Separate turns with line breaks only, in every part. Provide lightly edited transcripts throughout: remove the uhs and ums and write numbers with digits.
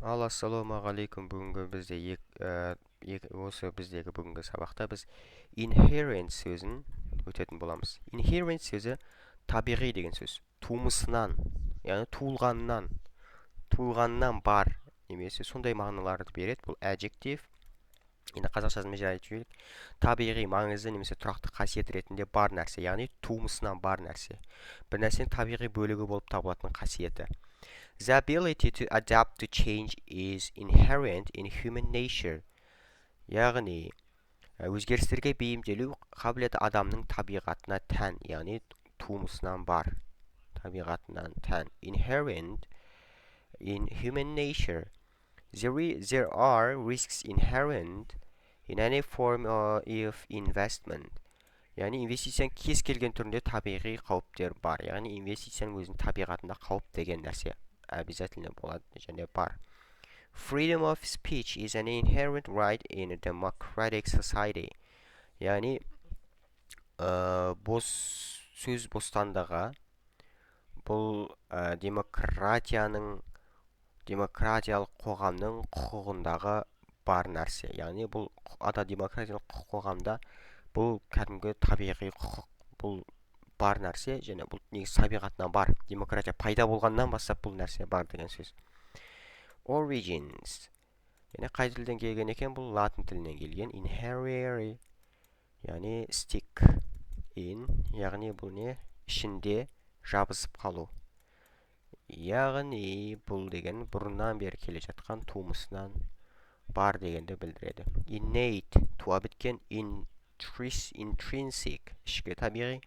Ал ассалаумағалейкум! Бүгінгі бізде осы біздегі бүгінгі сабақта біз inherent сөзін өтетін боламыз. Inherent сөзі табиғи деген сөз, тумысынан, яғни туылғаннан бар немесе сондай мағыналарды береді. Бұл adjective. Енді қазақшасын айтып жіберейік: табиғи, маңызды немесе тұрақты қасиет ретінде бар нәрсе, яғни тумысынан бар нәрсе, бір нәрсенің табиғи бөлігі болып табылатын қасиеті. The ability to adapt to change is inherent in human nature. Яғни өзгерістерге бейімделу қабілеті адамның табиғатына тән, яғни тумысынан бар, табиғатынан тән. Inherent in human nature. There are risks inherent in any form of investment. Яғни инвестицияның кез келген түрінде табиғи қауіптер бар. Яғни инвестицияның өзінің табиғатында қауіп деген нәрсе обязательно болады және бар. Freedom of speech is an inherent right in a democratic society. Яғни бос сөз бостандығы бұл демократиялық қоғамның құқығындағы бар нәрсе. Яғни бұл ата демократиялық қоғамда бұл кәдімгі табиғи құқық, бұл бар нәрсе және бұл негізі табиғатынан бар. Демократия пайда болғаннан бастап бұл нәрсе бар деген сөз. Origins, яғни қай тілден келген екен? Бұл латын тілінен келген. Inherere, яғни stick in, яғни бұл не? Ішінде жабысып қалу. Яғни бұл деген бұрыннан бері келе жатқан, тумысынан бар дегенді білдіреді. Innate, туа біткен. Intrinsic, ішкі, табиғи.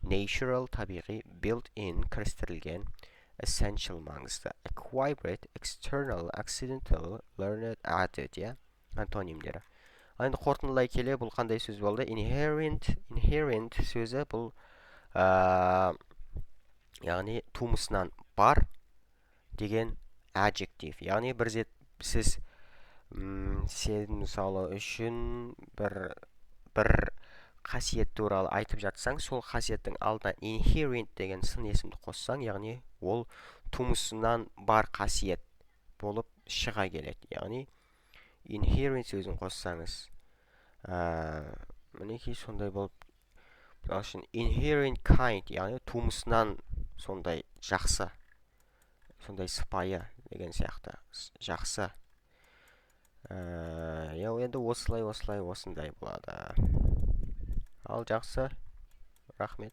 Natural, табиғи. Built in, кірістірілген. Essential, маңызды. Acquired, external, accidental, learned, added, иә, антонимдері. Ал енді қорытындылай келе, бұл қандай сөз болды? Inherent. Inherent сөзі бұл яғни тумысынан бар деген adjective. Яғни бір зет сіз сен мысалы үшін бір қасиет туралы айтып жатсаң, сол қасиеттің алдына inherent деген сын есімді қоссаң, яғни ол тумысынан бар қасиет болып шыға келеді. Яғни inherent сөзін қоссаңыз, мінекей, сондай болып, мысалы үшін, inherent kind, яғни тумысынан сондай жақсы, сондай сыпайы деген сияқты, жақсы. Енді осылай, осындай болады. Ал жақсы, рахмет.